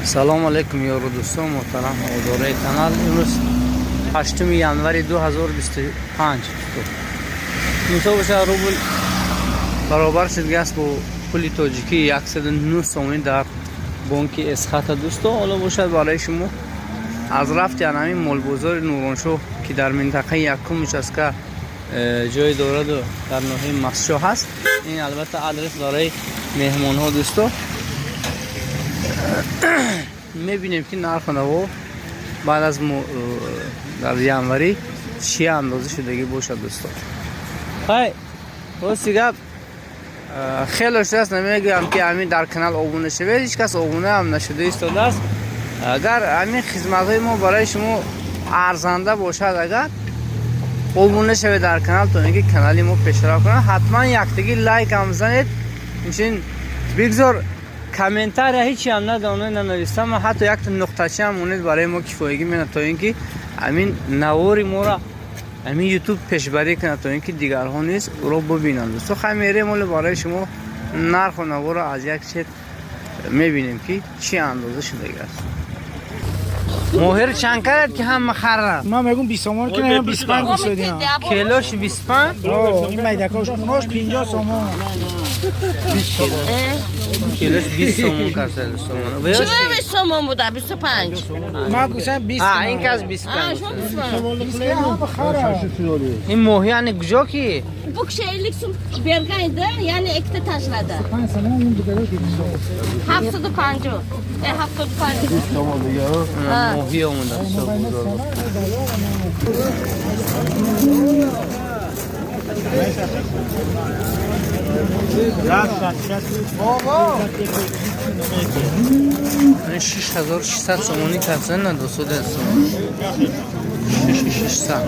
Салому алейкум, ёру дӯстон, муҳтарам ҳаводораи канал. Имрӯз 8 январи 2025. Мисол бошад, рубл баробар шудааст бо пули тоҷикӣ 109 сомонӣ дар бонки Эсхата. Дӯсто, ҳоло бошад, барои шумо аз рафти анамин молбозори Нуроншоҳ, ки дар минтақаи якум участка ҷой дораду дар ноҳияи Мастчоҳ ҳаст. Ин албатта адрес барои меҳмонҳо. Дӯсто, мебинем, ки нарху наво баъд аз дар январӣ чӣ андоза шудагӣ бошад. Дӯсто, ҳай, рости гап, хеле шудааст, намегӯям, ки ҳамин дар канал обуна шавед. Ҳеҷ кас обуна ҳам нашуда истодааст. Агар ҳамин хизматҳои мо барои шумо арзанда бошад, агар обуна шавед дар канал, то ин ки канали мо пешрафт кунад. Ҳатман яктаги лайк ҳам занед, инчунин бигзор комментария ҳечи ҳам надонед, нанависам, ҳатто якта нуқтачи ҳам монед, барои мо кифоягӣ менад, то ин ки ҳамин навори моро ҳамин Ютуб пешбарӣ кунад, то ин ки дигарҳо низ ӯро бибинанд. Дӯсто, хай, мерем, оле барои шумо нарху наворо аз як чет мебинем, ки чӣ андоза шудагӣ аст. Моҳир, чанд карад, ки ҳама хара? Ман мегум 20 сомон, ки мегум 25 гусодиам. Килош 25? О, ин майдакош унош 50 сомон. Килош 20 сомон карса, сомон. Чӣ 20 сомон буда, 25? Ман гусам 20. А, ин кас А, 25. шумо 25. Ҳама хара. Ин моҳи яъне куҷо ки? Bu kishi 50 so'm bergan edi, yana ikkita tashladi. 5 сомон, он дигаро 20 сомон. 750. E, 75. Моҳӣ омада, бозор. 6600 сомонӣ карса на, дусуд сомон. 6600.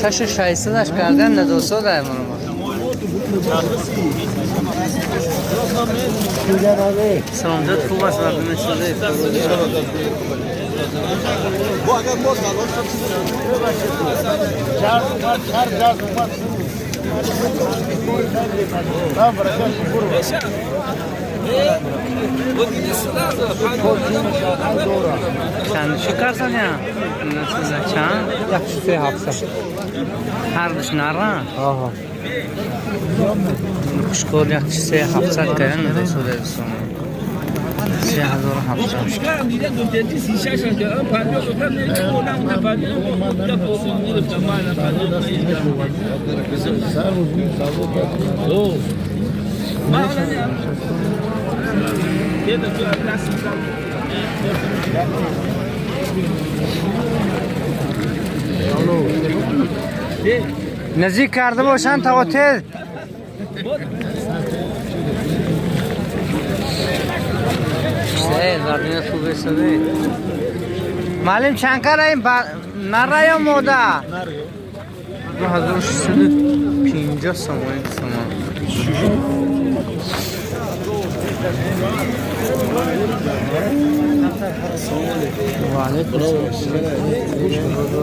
6600-аш кардан на, дусуд ай. Салом, дод, хуб аст, мардуми шуда. Чанд чӣ карсан я? Чанд? 3700. Ҳардуш нара? Аҳа. Хушкор 3700 кардан, дусуд сомон. 3700. Наздик карда бошанд та отел. Вардина хуб истаде. Маълим, чанд кара ин нара ё мода? 2650 сомонӣ сомон. Ва алайкум ассалом.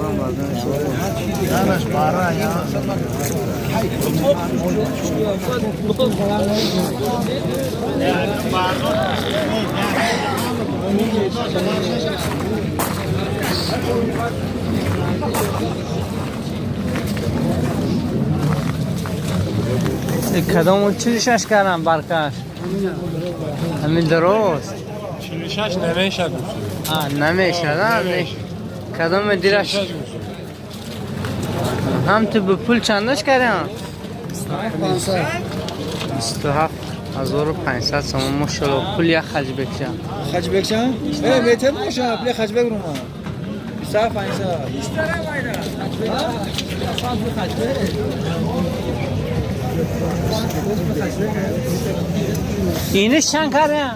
Кадом 46 кардам баркаш? Ҳамин дуруст. 46 намешад. А, намешад, а? Кадоме дираш? Ҳам ту ба пул чандаш кардам? 27 500 сомон, мошалло, пул як хаҷ бекша. Хаҷ бекша? Э, метер боша, пули хаҷ бек рума. 27 500. Иниш чанд кардам?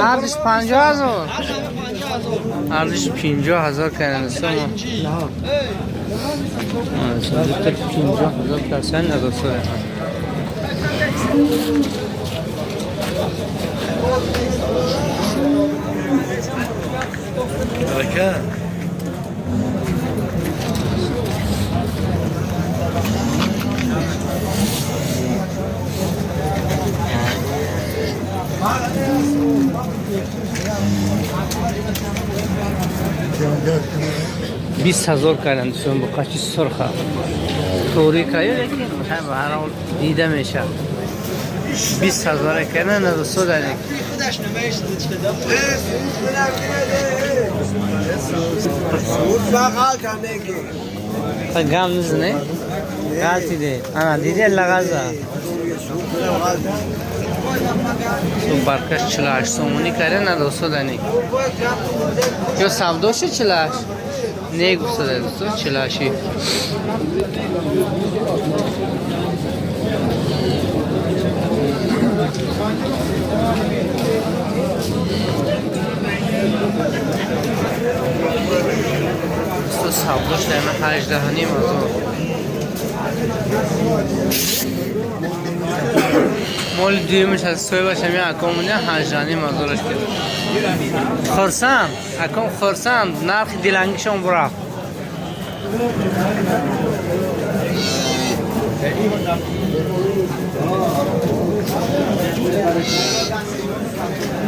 Ҳардуш 50 000. Ҳардуш 50 000 кардам, сомон. 50 000 кардсан, надосо. 20 ҳазор карданд, дӯстон. Буқачи сурха торика, лекин ба ҳар ҳол дида мешавад. 20 ҳазор кардан на, дӯсто, дарик. Гам низне, ғалтиде. Ана, диде, лағаза. Баркаш 48 сомонӣ карда на, дӯсто, даник. Ё савдоши 48 не гуфтада, дӯсто, 48-и. Дӯсто, савдош дама 18,5 ҳазор. Моли дуюмаш аз соҳибаш ҳами акомуня 18,5 ҳазораш кирд. Хурсанд аком, хурсанд, нархи дилангишон бурафт.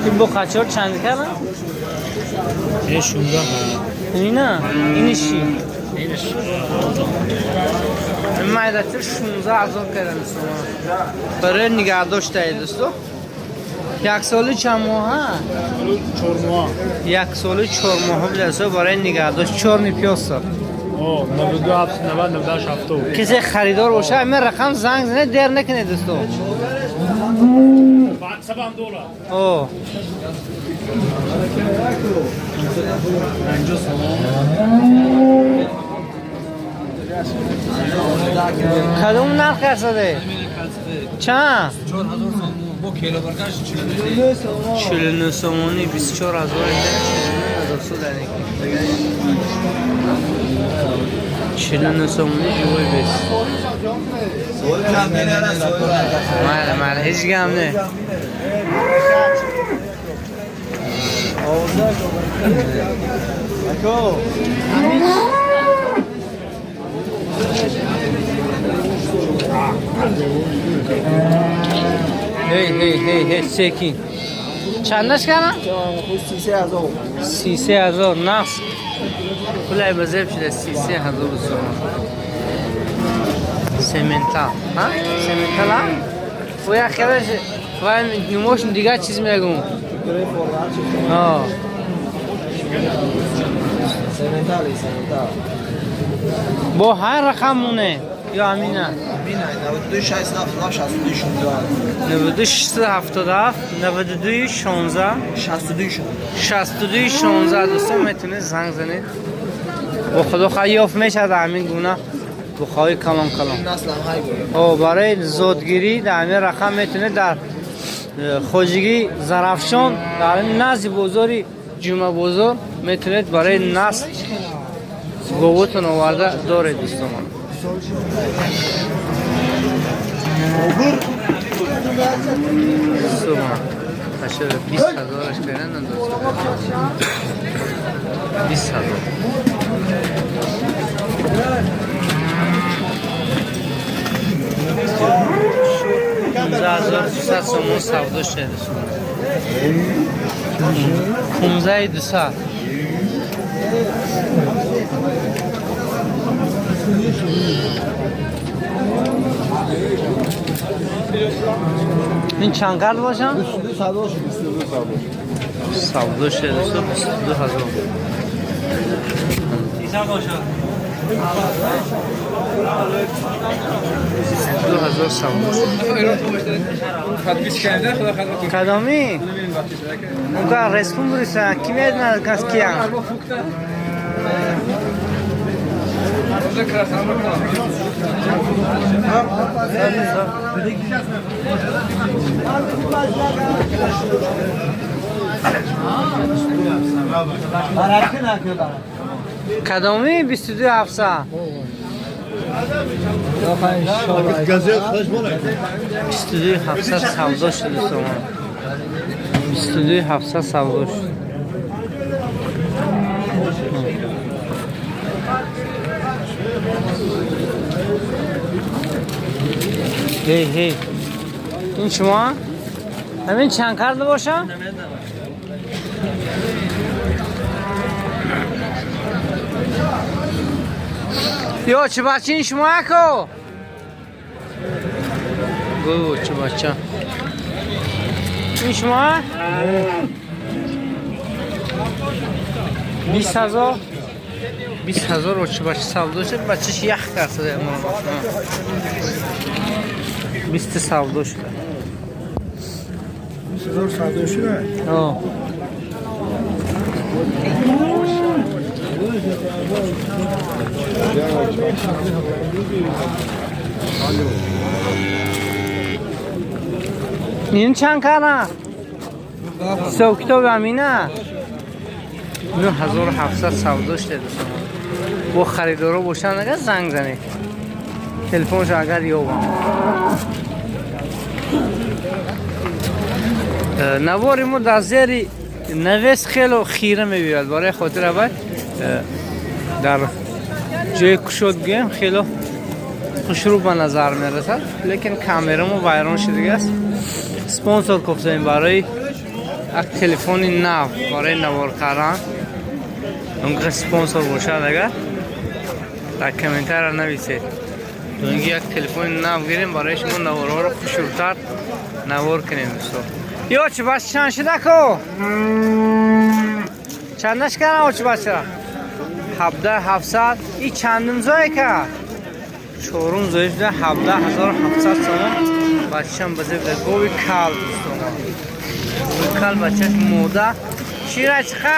Ин буқачор чанд кардам? 16. Ина, иниши? Майдатир 16 ҳазор кардам сомон. Барои нигаҳдоштаи, дӯсто. Як соли чанд моҳа? 4 моҳ. Як соли 4 моҳа бидасо, барои нигаҳдошт, чёрный пёсар. О, 92 790 98 70. Касе харидор боша, ҳамин рақам занг занед, дер накунед, дӯсто. Сабам доллар. О. 50 сомон. Кадом нарх карсаде? Чанд? 4000 сомон бо килобаргаш. 49 сомонӣ, 24 ҳазор, 49 ҳазор суданеки. 49 сомонӣ, живой вес. Майли, майли, ҳеҷ гам не. Ҳей, ҳей, ҳей, ҳей, секин. Чандаш кардам? 33 ҳазор нақс. Пулай ба зеб шуда, 33 ҳазор сомон. Сементал. Ҳа? Сементал, ҳа? О, як хелаш вай нумош дигар чиз мегум. Ҳо. Сементали, сементал. Бо ҳар рақам моне ё амина? 92 677 62 16. 92 677 92 16. 62 16. 62 16. Дӯстон, метавонед занг занед. Бо худо хоҳ ёфт мешавад ҳамин гуна бухои калон калон. Наслам ҳай. О, барои зодгирӣ дар ҳамин рақам метавонед дар хоҷигии Зарафшон, дар ҳамин назди бозори Ҷумъабозор метавонед барои насл говотон оварда доред, дӯстонмон. Сумма. 20 ҳазораш кардан, дӯстон. 20 ҳазор. 15 200 сомон савдо шуда, дӯстон. 15 200. Ин чанд кард бошам? Савдо шуда, дӯстон, 22 ҳазор. 22 ҳазор савдо шуд. Кадоми? Унка республика ки медонад кас киян? Кадоми 22 700? 22 700 савдо шуд, дӯстон. 22 700 савдо шуд. Ҳей, ҳей, ин шумо ҳамин чанд карда бошам? Ё чӣ бачаин шумо ако? Гу чӣ бача. Ин шумо? 20 000. 20 000 очи бача савдо шуд, бачаш ях кард. Бист савдо шуда. 20 000 савдо шуда. О. Ин чанд кара? Ҳисоб китоб амина? 9700 савдо шуда, дӯстон. Бо харидоро бошанд, агар занг занед. Телефоншо агар ёбам. Навори мо дар зери навес хело хира мебиёяд. Барои хотир аввал дар ҷои кушод гӯем, хело хушрӯ ба назар мерасад, лекин камерамо вайрон шудагааст. Спонсор кофтаем барои як телефони нав барои навор кардан. Мумкин спонсор бошад, агар дар комментария нависед, то ин ки як телефони нав гирем, барои шумо наворҳоро хушрӯтар навор кунем, дӯсто. Ё чӣ бач чанд шуда ко? Чандаш кардам очи бачара? 17 700. И чандум зое ка? Чорум зое шуда, 17 700 сомон. Бачам ба зеб гови кал, дӯстон. Гови кал, бачаш мода. Шира чиқа?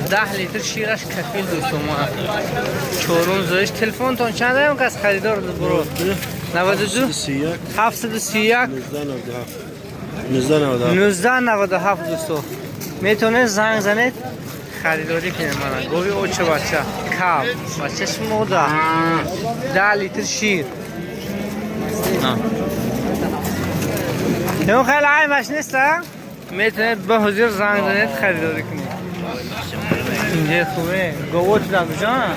10 литр шираш кафил, дӯстон. Чорум зоиш. Телефонтон чанд даем, кас харидор буро? 92 731 1997. Дӯсто, метавонед занг занед, харидорӣ кунед. Мана гови оча бача кал, бачаш мода, 10 литр шир. Ин хеле айбаш нест, а? Метавонед ба ҳозир занг занед, харидорӣ кунед. Инҷа хубе говот ҷон.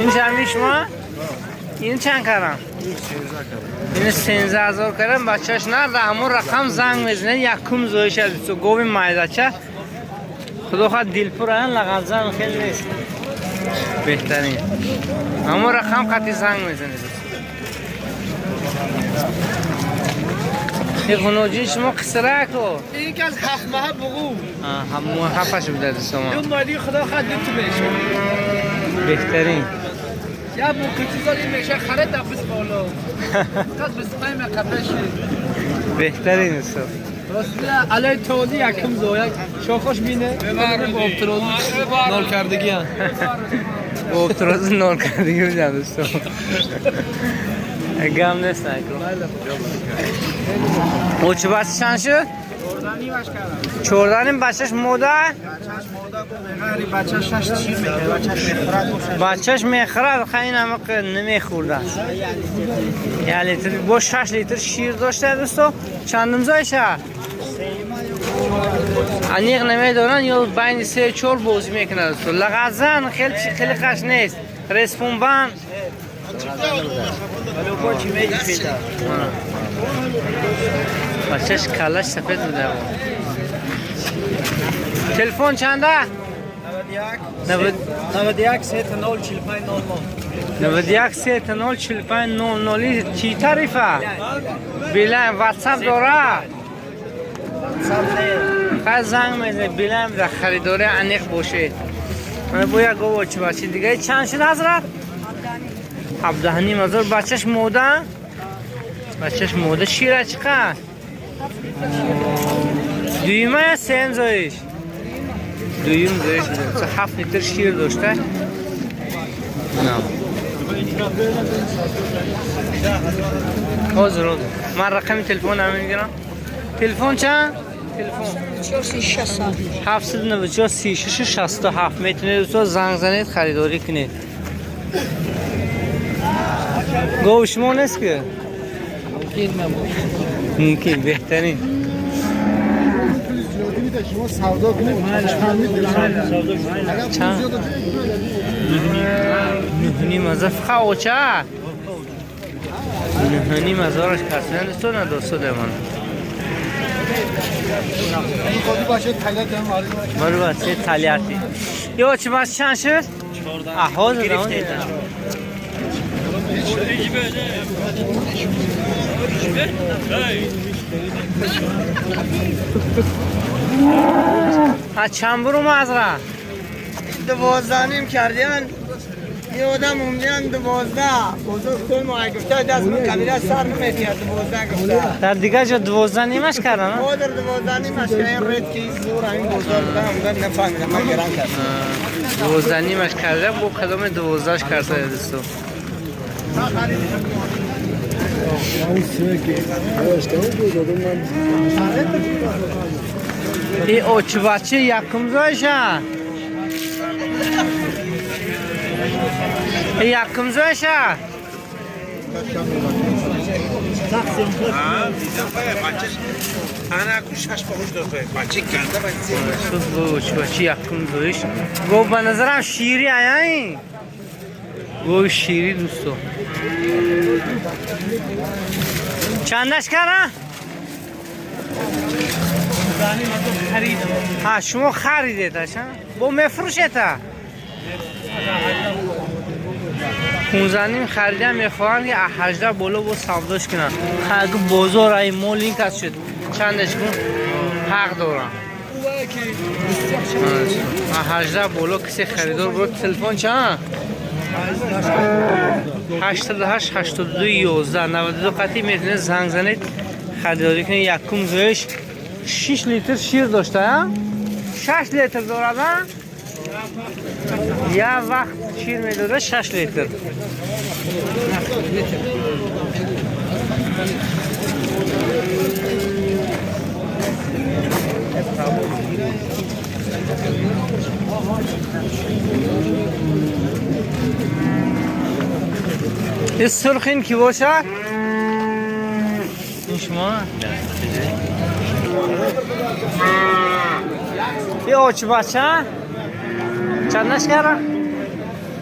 Ин ҷамъи шумо? Ин чанд кардам? Ин 13 000 кардам, бачаш на, дар ҳамон рақам занг мезанед, якум зоиша, дӯсто, гови майдача. Худо хоҳад дилпур, лағаззан хеле нест. Беҳтарин. Ҳамон рақам қати занг мезанед. Ин ғуноҷии шумо қисрако? Ин ки аз ҳафт маҳа буғу. Ҳамон ҳафташ буда, дӯстома. Ду моҳи худо хоҳад ду ту меша. Беҳтарин. Я бу кучизор ин меша харид дар бист боло. Қаз 25 меқапеши. Беҳтарин, дӯсто. Ростия алай толи якум зояк шохош бине бо обтирози нол кардагиян. Бо обтирози нол кардагӣ будам, дӯсто. Гам нест нако. Очи бача чанд шуд? 14 ним. Бачаш мода? Бачаш мехӯрад, ха ин ҳама намехӯрдааст. Як литр бо 6 литр шир дошта, дӯсто. Чандум зоиша? Аниқ намедонанд, ё байни се чор бозӣ мекунад, дӯсто. Лағазан хеле хеле қаш нест. Респунбан. Бачаш каллаш сафед буда. Телефон чанда? 91 3 0 45 00. 91 3 0 45 00. Чӣ тарифа? Билайн ватсап дора? Хай занг мезанед, билайн дар харидори аниқ бошед. Мана бо як гово чӣ бачи дигаи чанд шуд, ҳазрат? 17 500. Бачаш мода? Бачаш мода, шира чӣ қадр? Дуюма я сеюм зоиш? Дуюм зоиш. 7 литр шир дошта. Ҳозир, ҳозир. Ман рақами телефон намегирам. Телефон чанд? Телефон 794 36 67. Метавонед, дӯсто, занг занед, харидорӣ кунед. Гов шумо нест ки? Мумкин, беҳтарин. Чанд? 9 500 фақат оча? 9 500-аш касидан, дӯсто, надосто демон. Баро бача Тольятти. Ё чӣ бас чанд шуд? 14. Ҳозир ها چند برو مزرعه؟ 12.5 کردن یه آدم اومدن 12 بزرگ کل ما گفته دست من قبیله سر نمیتید 12 گفته در دیگه جا 12.5 کردن مادر 12.5 کردن این رد که زور این بزرگ بودن اومدن نفهمیدم من گران کردم 12.5 کرده با کدام 12 کرده دوستو ای اوچ بچه یکم زایشه یکم زایشه شد با اوچ بچه یکم زایش گفت به نظرم شیری آیا این گفت شیری دوستو چندش کردن؟ ها شما خریدید با مفروشید 15.5 خریدن میخواهند که 18 بالا با سوداش کنن. اگه بازار ای مول این کس شد چندش کن حق دارم. 18 بالا کسی خریدار بود. تلفن چند؟ 88 82 11 92 قطعی میتونید زنگ زنید خریداری کنید. یکم زویش 6 لیتر شیر داشته، 6 لیتر دارد، یه وقت شیر میداده 6 لیتر. این سرخین کی باشه؟ این شما؟ این آچ بچه؟ چند نش کرد؟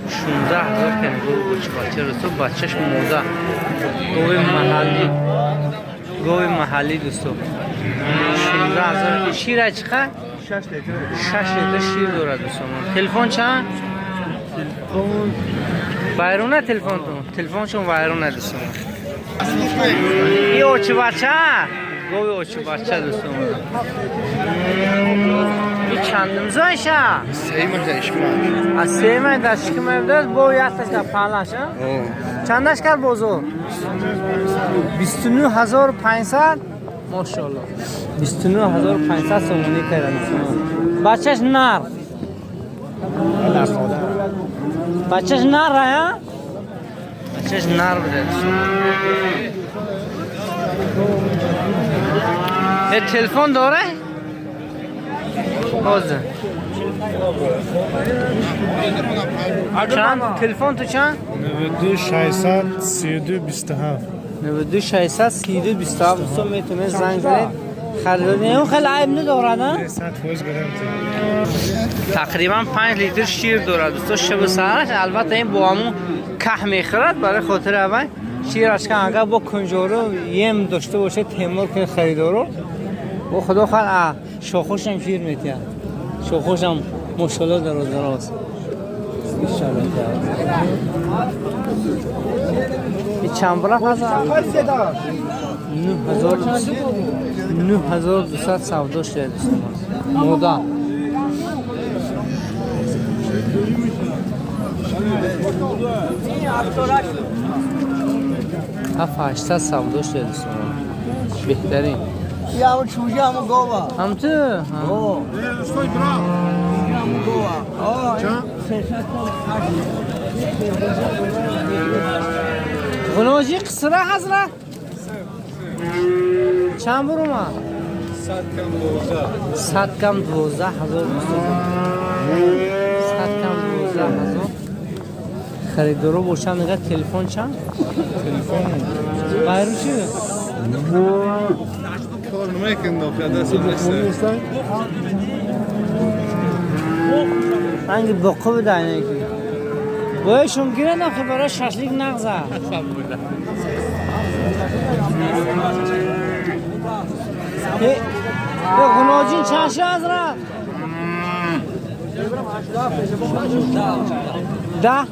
16,000 کن گو آچ بچه رسو بچهش موزه گوی محلی گوی محلی دوستو 16,000. شیر چقدر؟ 6 لیتر. 6 لیتر شیر داره دوستان. تلفن چند؟ تلفن وایرونه. تلفن تو تلفن چون وایرونه دوستان. این اوچ بچه گوی اوچ بچه دوستان. این چندم زایشه؟ 3 ماه اشکمه. از 3 ماه در شکمه بوده با یک تاش پهلش چندش کرد بازار؟ 29,500 ماشاءالله 29,500 سومونی کردن. بچهش نر بچهش نر ها بچهش نر بوده. یه تلفن داره؟ حاضر چند؟ تلفن تو چند؟ 92 632 27 92 632 27 دوستان میتونه زنگ زنید خریداری. اون خیلی عیب نداره نه؟ 100 فوز گرفتی. تقریبا 5 لیتر شیر داره دوستان شب سرش. البته این با همون که میخورد برای خاطر اول شیرش که اگر با کنجارو یم داشته باشه تیمور که خریدارو با خدا خواهد شاخوش هم شیر میتید. شاخوش هم ماشاءالله دراز دراز. این چند برف هست؟ 9200 سودا شده دوستان. مودا 7800 سودا شده دوستان. بهترین. یا همون چوجه همون گاوه. هم تو؟ همون گاوه. غناجی قصره حضرت؟ چند برو ما؟ 100 کم 12,000 100 کم 12,000 خریدارو باشن. نگاه تلفن چند؟ تلفن غیرو چی؟ کار نمیکن دست رنگ بقه بوده اینه که بایشون گیرن آخه برای ششلیک نغزه. Чанд шуд, ҳазрат? 10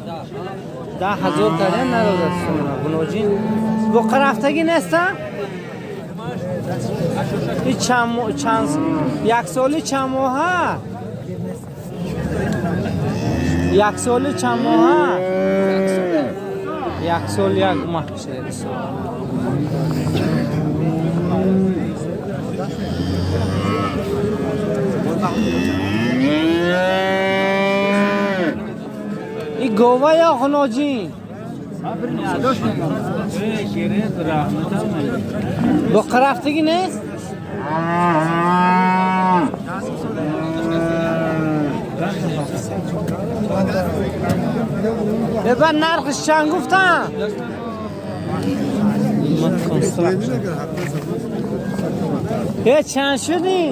10,000 кардем, надодад сумона. Ғуноҷин буққа рафтагӣ неста? И чанд як соли чанд моҳа? Як соли чанд моҳа? Як сол як моҳ шуда. И гова ё ғуноҷин? Буққа рафтагӣ нест? Ба нархш чанд гуфтам? Чанд шудӣ?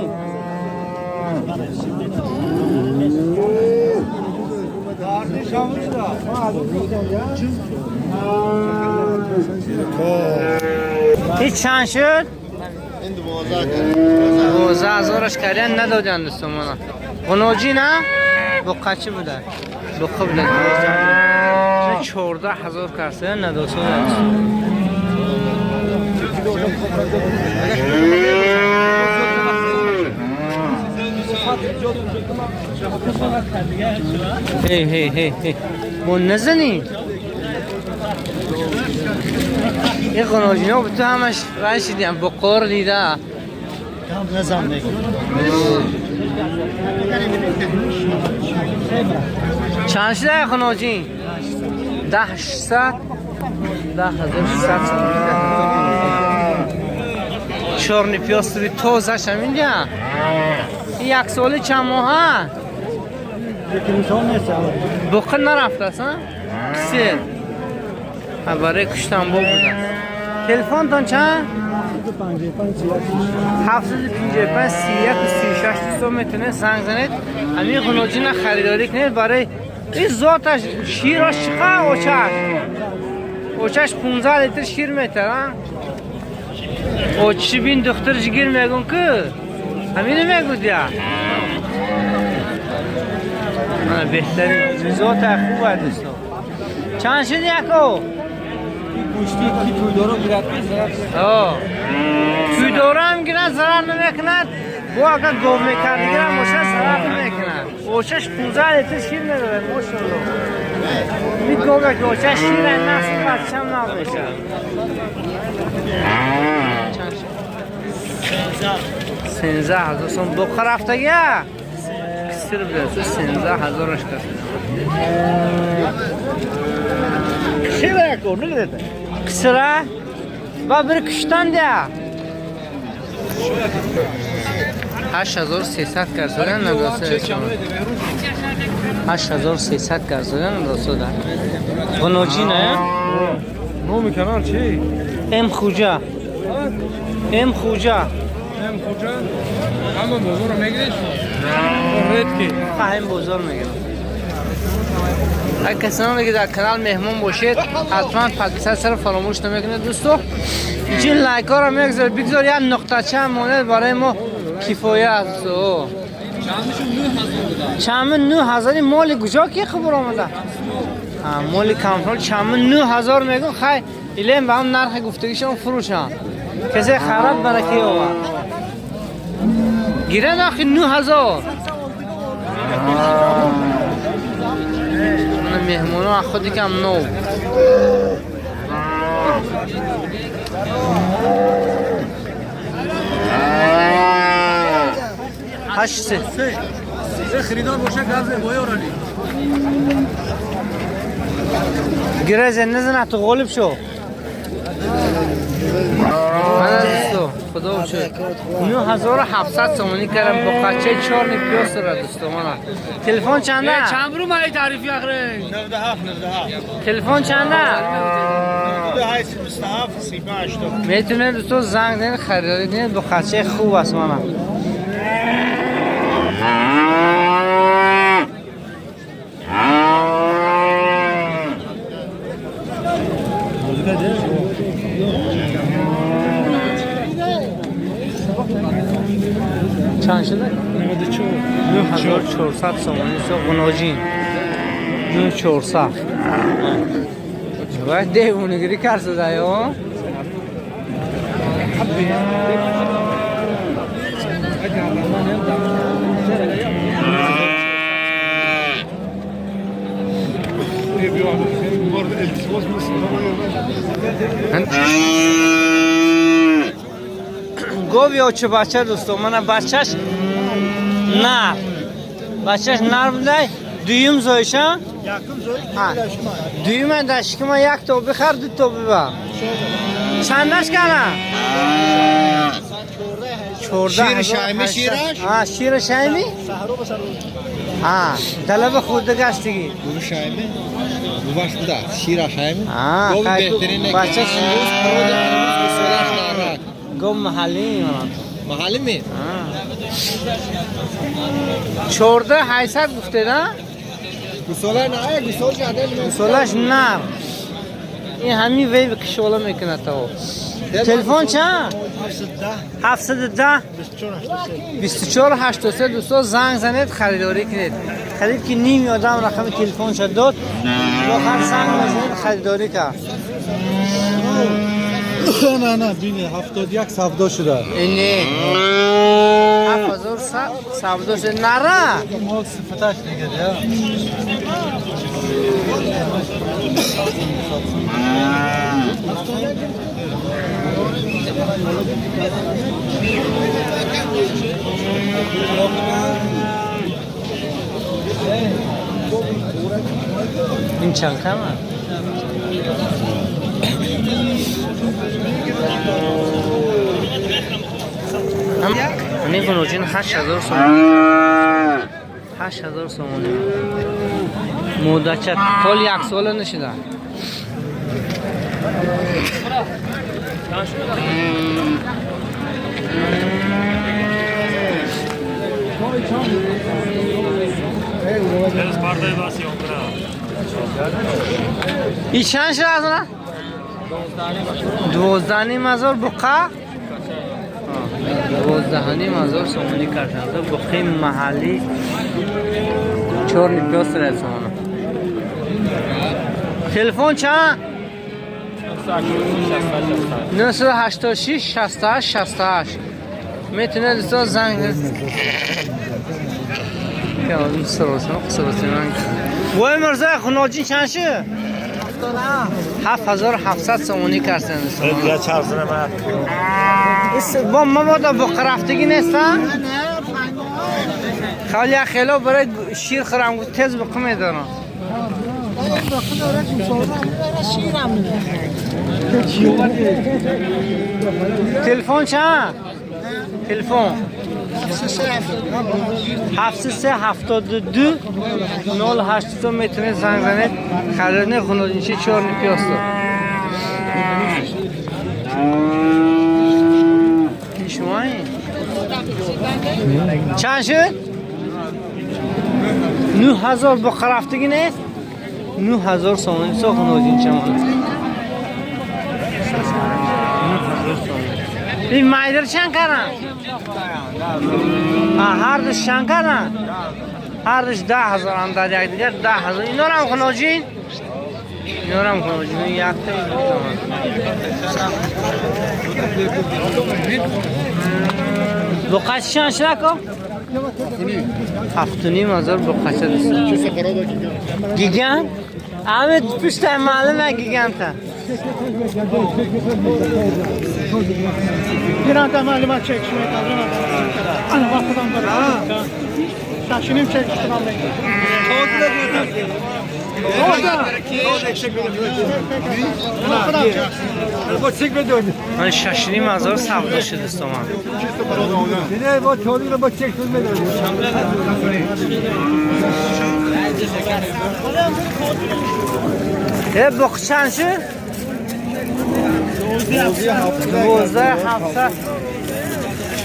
Ин чанд шуд? 12,000 кардем, надоданд дӯстон. Ғуноҷӣ на? Буққа чӣ буда? Буққа буда. 14,000 карда надод. Hey hey hey hey. мо назанӣ? این غناجینا تو همش رشیدیم بقار دیده. چند شده غناجین؟ 10,600 10,600. چورنی پیاز تازش هم اینجا. این یک ساله چند ماهه؟ بقه نرفته است کسیر برای کشتن با بوده. تلفنتان چند؟ 755 31 36. دوستان میتونه زنگ زنید همین غناجین خریداری کنید. برای این ذاتش شیراش چقدر؟ اوچش 15 لیتر شیر میتره. اوچی بین دخترش گیر میگون که همینو میگود یا بهترین ذات خوب دوستان. چند شد یکو؟ گوشتی که توی دارو گیرد ضرر. توی دارو هم گیرد ضرر نمیکند. بو اگر گاو میکرد گیرد باشه ضرر نمیکند. اوچش 15 لیتر شیر نداره ماشاءالله. این گاوه که اوچش شیر نفس بچه هم نمیشه. 13,000 سوم بخار رفتگی کسر بوده. 13,000 کرد. Kısıra va bir kuştan da 8300 карсодан надоста. 8300 карсодан надоста. Ғуноҷӣ не? Номи канал чӣ? М Хуҷа. М Хуҷа. М Хуҷа. Ҳама бозорро мегиред? Редки. Ҳам бозор мегирам. اگر کسانی که در کانال مهمان باشید حتما подписаться رو فراموش نمیکنید دوستو. اینجا لایک ها رو میگذار بگذار یک نقطه چند مانه برای ما کفایه است. چند 9,000 مال کجا کی خبر آمده؟ مال کنترل چند 9,000 میگم. خی ایلم به هم نرخ گفتگیشون فروشن کسی خراب برای کی آورد گیرن آخه 9,000. مهمونا خودی کم نو. هشت سه خریدار باشه گاز باید. گرزه نزن تو غالب شو. من دوستو خدا شد 9700 سومونی کردم با قچه 4 پیاز را دوستو. من تلفن چنده؟ چند رو مای تعریفی آخره؟ 97 97. تلفن چنده؟ 827 35. میتونه دوستو زنگ زنید خریداری کنید. با قچه خوب است. من Чанд шуда? 9400 сомонӣ со ғуноҷин. 9400. Вай девонагирӣ карсада ё? Гови очи бача дӯсто, мана бачаш нар. Бачаш нар будай, дуюм зоиша? Дуюма дар шикима як то бихар, ду то биба. Чандаш кана? Шири шайми шираш? А, шири шайми? А, далаба хурда гаштиги. Гуру шайми? Буваш буда, шира шайми? А, Гови беҳтарин бача имрӯз пароди имрӯз гусолаш нарак. Гов маҳаллӣ. Маҳаллӣ ми? 14 800 гуфтед, а? Гусола на, гусол шаде. Гусолаш нар. Ин ҳамин вей кишола мекунад то. Телефон чанд? 710 24 83. Дӯсто, занг занед, харидорӣ кунед. Харид ки ними одам рақами телефонша дод, охар занг мезанед, харидорӣ кард. На, на, бини, 71 савдо шуда. Не. 7000 савдо шуда. Нара. Мол сифаташ дигар, я. Ин чанд кама? Ани ғуноҷин 8000 сомонӣ. 8000 сомонӣ. Муддача тол як сола нашуда. И чанд шуд аз она? 12 500 буқа? 12 500 сомонӣ карданд. Буқи маҳаллӣ чёрный пёстрый сомона. Телефон чанд? 986 68 68. Метавонед, дӯстон, занг. Вой, Мирзо, хуноҷин чанд шуд? 7700 сомонӣ карданд. Бо мабода буқа рафтагӣ неста? Хеле хело барои шир хӯрам тез буқа медорам. Телефон чанд? Телефон 73 72 08. Метавонед занг занед, харидани хуноҷинчи чёрный пёстр. Шумои? Чанд шуд? 9000 буқа рафтагӣ нест? 9000 сомонӣ со хуноҷинчамон. 9000 сомонӣ. Ин майдир чанд каран? Ҳардуш чанд каран? Ҳардуш 10 000 ам дар якдигар 10 000. Инорам хуноҷин? Инорам хуноҷин. Якта, дута. Буқачи чанд шуд, ако? 7500 буқача, дӯстон. Гигант? Ами пуштай маълума гиганта. Bir anda məlumat çəkişmək Ana vaxtdan da. Şaşinim çəkişdir anlayın. Orada. Ман 6500 савдо шуд, дӯстон. Не, бо чори бо чек шуд медорем. Э, буқ чанд шуд? 12 700.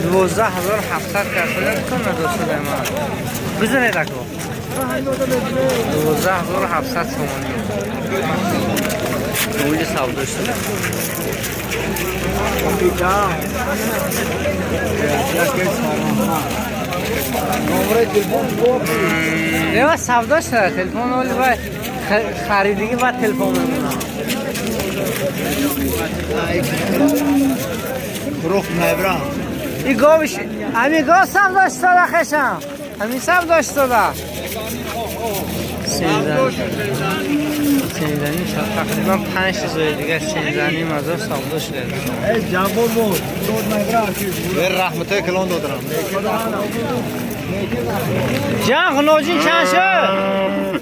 12 700 кард кунад, дӯстои ман. Бизанед, ако. 12 700 сомонӣ. Онҷа савдо шуда. Не, савдо шуда, телефон оли вай харидагӣ ва телефон мемонам. Рух набра. И говиш, ами гов савдо шуда хешам. Ами савдо шуда. 13 تقریبا 5 چیزای دیگه 13 هزار سودا شده. ای جواب بود. رحمت کلان دادرم. جان خنوجین چند شد؟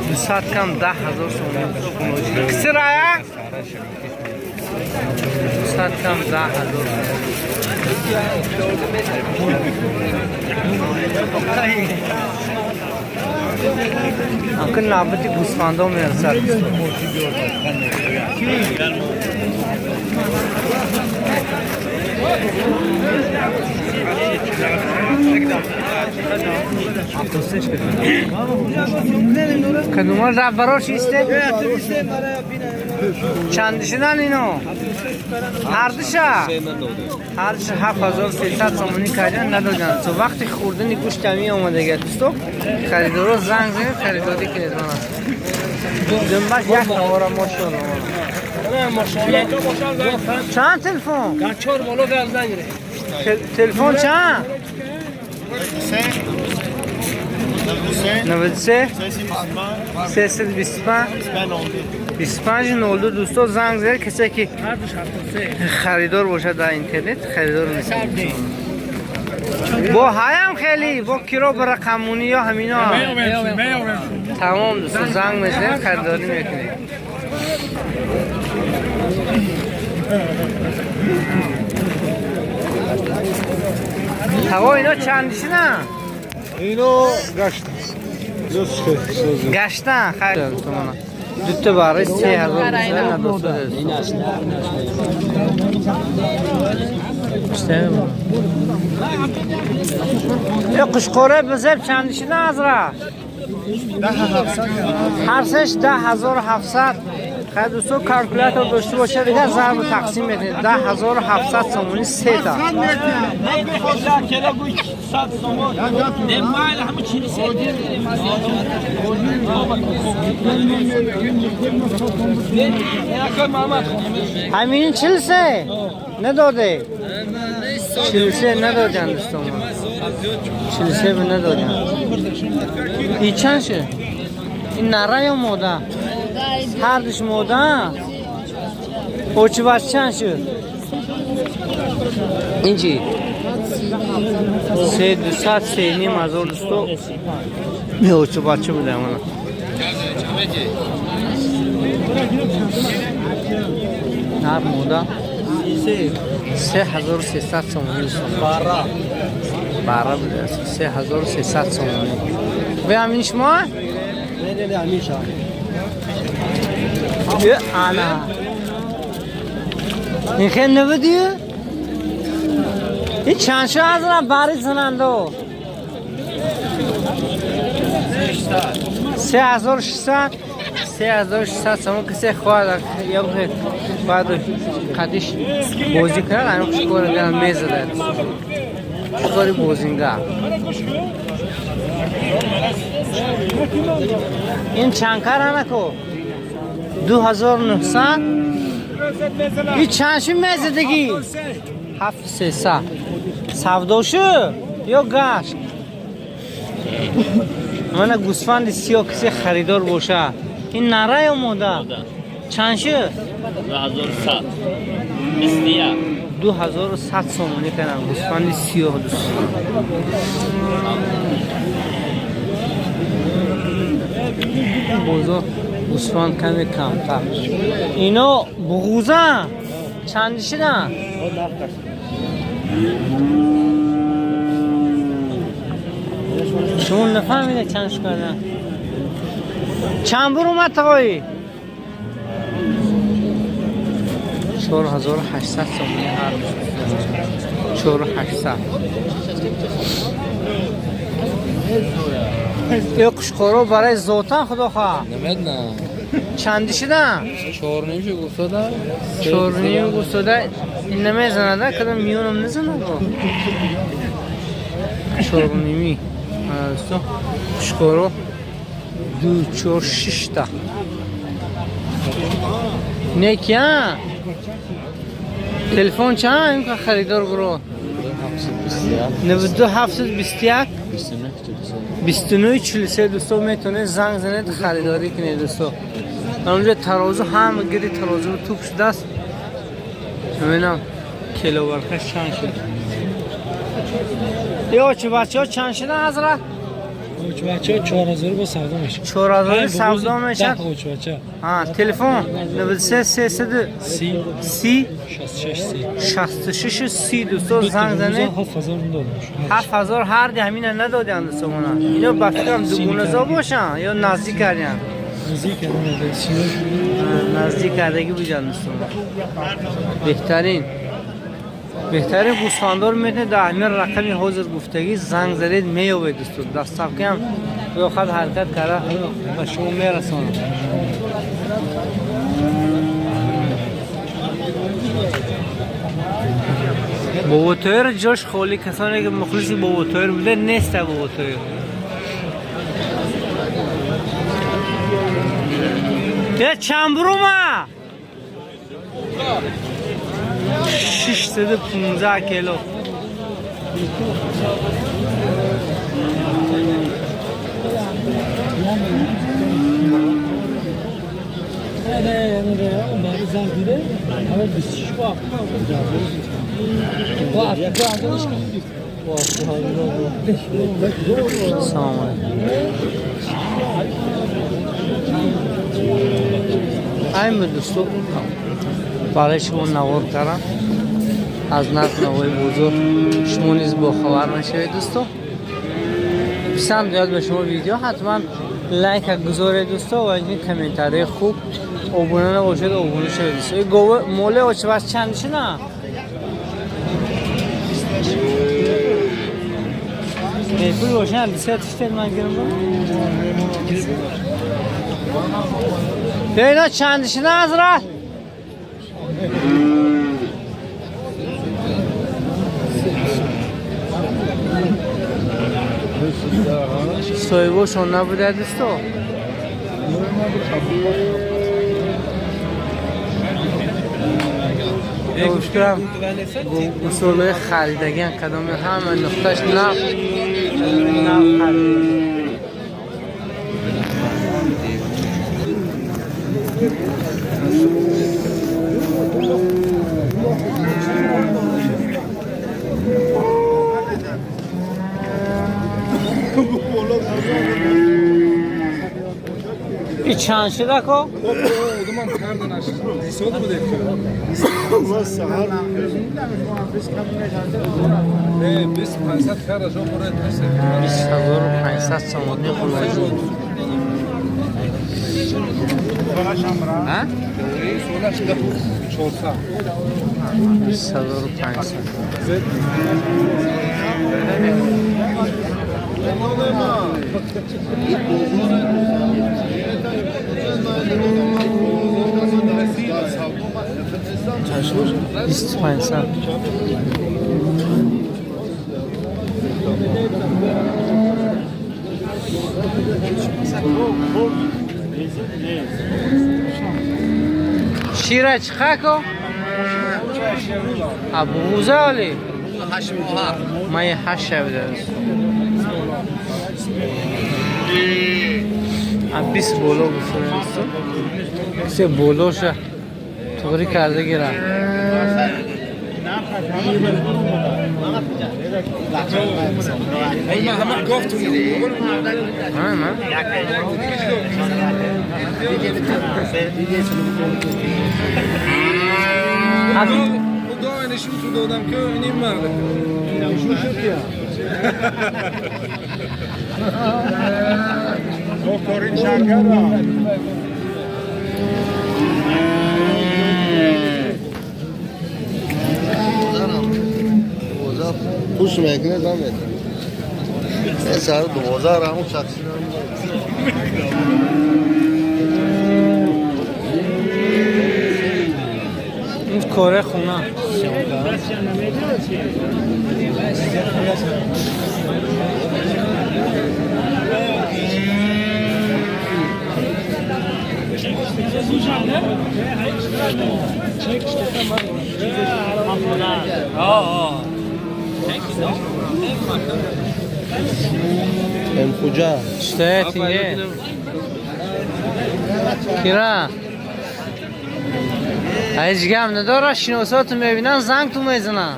200 کم 10,000 سومانی. کسی رایا؟ 200 کم 10,000. Акын навбати гӯсфандо мерасад. Кадума рафбарош исте? Чанд шудан ино? Ҳардуша? Ҳардуша 7300 сомонӣ кардан надодан. То вақти хӯрдани гӯшт ҳами омадага дӯсто, харидоро занг занед, харидорӣ кунед мана. Дунбаш як навора мошон. Чанд телефон? 4 боло гап занг Телефон чанд? 93 325 25 02. دوستا زنگ زد کسی که خریدار باشد در اینترنت خریدار میشه. با هایم خیلی با کرا به رقمونی یا همینا تمام. دوستا زنگ میزنید خریداری میکنید. هوا اینا چند نه؟ اینو گشت. گشتن خیلی تومانا. دوتا برای 3000 یه قشقوره بزرگ چند شده از را؟ هر سش 10,700. خیلی دوستو کالکولاتور داشته باشه دیگه ضرب تقسیم میکنید. 10,700 سومونی سه تا. همین 43 نداده. 43 ندادن دوستان. 43 به ندادن. این چند شه؟ این نره یا موده؟ هر دوش موده؟ اوچی بس چند شد؟ این چی؟ 3,200 3,500 دوستو. اوچی بچه بوده همانا. نر موده 3300 سومونی. باره بوده 3300 سومونی. به همین شما؟ نه نه همین شما. آنا این خیلی نبودی؟ این چند شو از را باری زنندو؟ 3600 3600 سومون. کسی خواهد یا باید قدیش بازی کنه همین خوشکار دیدن میزده خوشکاری بازینگه. این چند کار هنکو؟ 2900. این چند شو میزدگی؟ 7300. سودا شو یا گشت؟ من گوسفند سیاه کسی خریدار باشه. این نره یا موده؟ چند شو؟ 2100. 2100 سومونی کنم گوسفند سیاه دوست. بازار گوسفند کمی کمتر. اینا بغوزن چند شدن؟ شما نفهمیده چند شدن؟ چند بر اومد تقایی؟ 4800 سومونی هر 4800. یه قشقورو برای زوتان خدا خواه نمیدونم. Чанди шуда? 4.5 гуфтода. 4.5 гуфтода. Ин намезанада, кадом миёнам назанад. 4.5. Дӯсто, хушкоро ду, чор, шишта. Некия? Телефон чанд? Инка харидор буро. 92 721 29 43. Дӯсто, метавонед занг занед, харидорӣ кунед, дӯсто. Онҷо тарозу ҳама гири тарозу туп шудааст. Бибинам, киловархаш чанд шуд? Ё чӣ, бачаҳо, чанд шуда, ҳазрат? Бача 4000 бо савдо мешавад. 4000 савдо мешавад. Бача. Телефон 93 300 30 30 66 30. 66 30. Дӯсто, занг занед. 7000 додам. 7000 ҳарди ҳамина надодианд, дӯстомона. Ино ба фикрам дугуназо бошанд ё наздик кардианд. Наздик. Наздик кардагӣ буҷанд, дӯстомона. Беҳтарин, беҳтарин гӯсфандор метавонед дар ҳамин рақами ҳозир гуфтагӣ занг задед, меёбед, дӯсто. Доставка ҳам худохоҳад ҳаракат карда ба шумо мерасонад. Боботоир ҷош холӣ. Касоне ки мухлиси Боботоир буде, неста Боботоир. Е, чанд бурума? 615 кило. نه نه نه، من زنگ دیده همه 26 با با با. Салом алейкум. Айн дӯсто, барои шумо навор кардам. Аз нарх навои бозор шумо низ бохабар мешавед, дӯсто. Писанд ояд ба шумо видео, ҳатман лайка гузоред, дӯсто, ва ин комментарии хуб. Обуна набошед, обуна шавед, дӯсто. Гове моле очваз чанд шуда? Бепул бошад, бисёр тиштед, ман гирам. Ино чанд шуда, ҳазрат? Соҳибошон набуда, дӯсто. Гуфтам, гусолаи харидагиан, кадоми ҳама нуқташ нав нав харид. И чанд шуда, ко? Одамам карданаш ҳисоб буде. Не, 20 500 карда шо буред. 20 500 сомонӣ хулоса. А? 400. 20 500. 20 500. Шира чӣ ко? Абуза оли? Май 8 шавида. А 20 боло гуфтам. Се болоша туғри карда гирам. Ҳама гофту. Ҳа, ма? Худо нишон ту додам ки ин мард. Доктор Шакара. Хуш мекунед, ҳам метавонед. Сар 12 ҳамун шахси. Ин кора хона. Куҷа? Что тинге? Кира. Ҳеҷ гап надора, шиносоту мебинан, занг ту мезанан.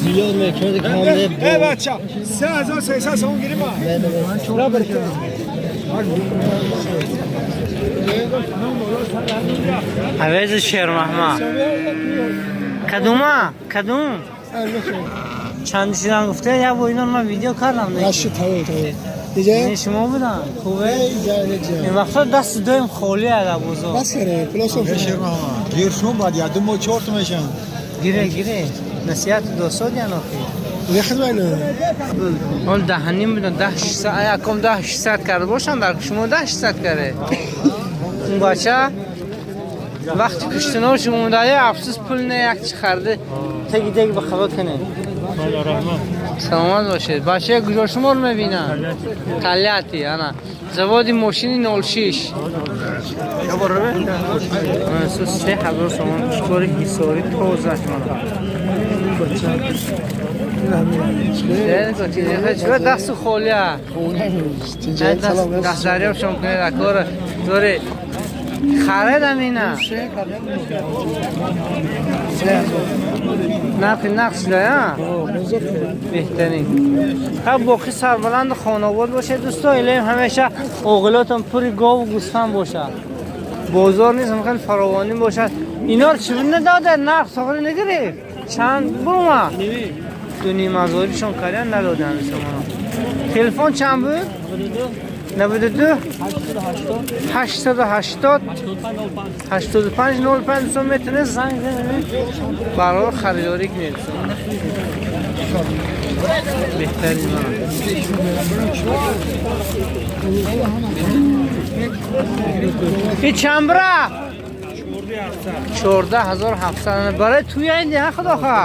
Зиёд мекунад камне. Э бача, 3300 сом гирима. Авези Шермаҳмад. Кадума? Кадум? Чанд чизам гуфта, як бо ино ман видео кардам. Диҷа? Ин шумо будан? Хубе? Ин вақто дасти доим холӣ ада бозор. Бас каре, плюс Гир шум баъд як ду моҳ чорт мешаванд. Гире, гире. Насиҳати достод яноки. Ҳол даҳаним будан, даҳ шишсад, яком 10 600 карда бошанд, дар шумо 10 600 каре. Он бача вақти куштинош омадая, афсӯс, пул не, як чи харда, теги дег ба хабар кунед. Саломат бошед. Бача куҷо шуморо мебинанд? Тольятти, ана. Заводи мошини 06. 3000 сомон шикори ҳисори тоза мана. Чиба дасту холия? Даст дарёб шом кунед, акора. Зори харидам ина. Нархи нақд шуда, беҳтарин. Ха, боқӣ сарбаланду хонобод бошед, дӯсто. Илоҳим ҳамеша оғилотон пури гову гӯсфанд бошад. Бозор низ хеле фаровонӣ бошад. Иноро чӣ надода, нарх соғри нагирифт? Чанд бурума? 2,5 ҳазоришон кардиан, надоданд сомона. Телефон чанд буд? 92 880 85 05. Дӯстон, метавонед занг занед, барор харидорӣ кунед. Беҳтарин мана. И чанд рафт? 14 700 барои туя ин диҳа, худоха.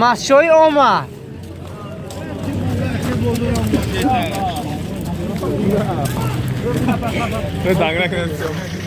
Масчои омад.